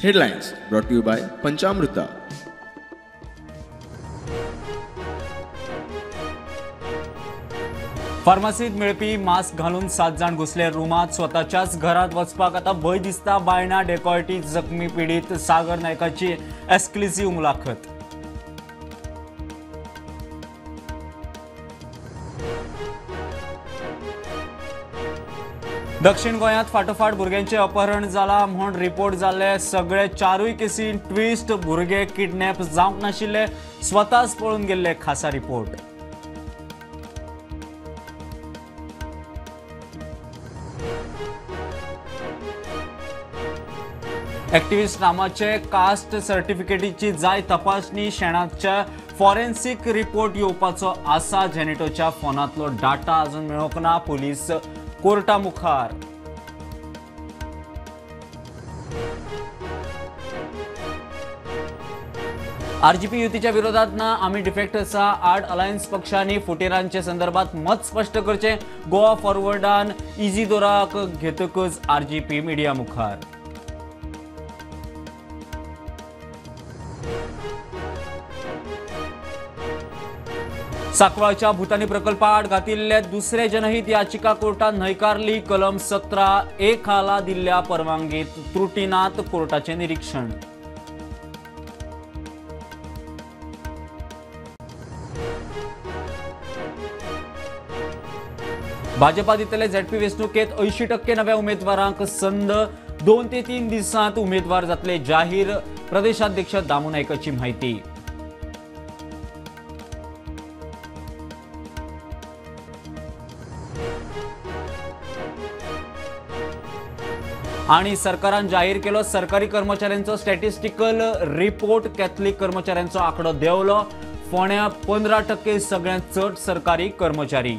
Headlines brought to you by Panchamruta. फार्मासीत मेळपी mask घालून 7 जाण घुसले रुमात। स्वताच्याच घरात वचपाक आता भंय दिसता। बायणा डेकॉयटी जखमी पीडित सागर नायकाची एक्सक्लुझिव्ह मुलाखत। दक्षिण गोंयांत फाटोफाट भुरग्यांचे अपहरण जाला म्हूण रिपोर्ट जाल्ले। सगळे 4 केसी ट्विस्ट। भुरगे किडनॅप जावंक नाशिल्ले, स्वताच पळून गेल्ले, खासा रिपोर्ट। एक्टिविस्ट नामाचे कास्ट सर्टिफिकेटीची जाय तपासणी। शेणाच्या फॉरेन्सिक रिपोर्ट येवपाचो आसा। जेनेटोच्या फोनांतलो डाटा अजून मेळोवंक ना। पुलीस कोर्टा मुखार। आरजीपी युतीच्या विरोधात ना आमी डिफेक्टर्सा आड अलायन्स पक्षांनी फुटेरांचे संदर्भात मत स्पष्ट करचे। गोवा फॉरवर्डान इजिदोराक घेतकच आरजीपी मिडिया मुखार। सांकवाळच्या भूतानी प्रकल्पाआड घातिल्ले दुसरे जनहित याचिका कोर्टान न्हयकारली। कलम 17A खाला दिल्ल्या परवानगीत त्रुटी नात, कोर्टाचे निरीक्षण। भाजपा दितले झेडपी वेंचणुकेत 80% नव्या उमेदवारांक संद। 2 ते 3 दिसांत उमेदवार जातले जाहीर, प्रदेशाध्यक्ष दामू नायकाची माहिती। आणि सरकारान जाहीर केलो सरकारी कर्मचाऱ्यांचो स्टॅटिस्टिकल रिपोर्ट। कॅथलिक कर्मचाऱ्यांचो आंकडो देंवलो। फोण्या 15% सगळ्यांत चड सरकारी कर्मचारी।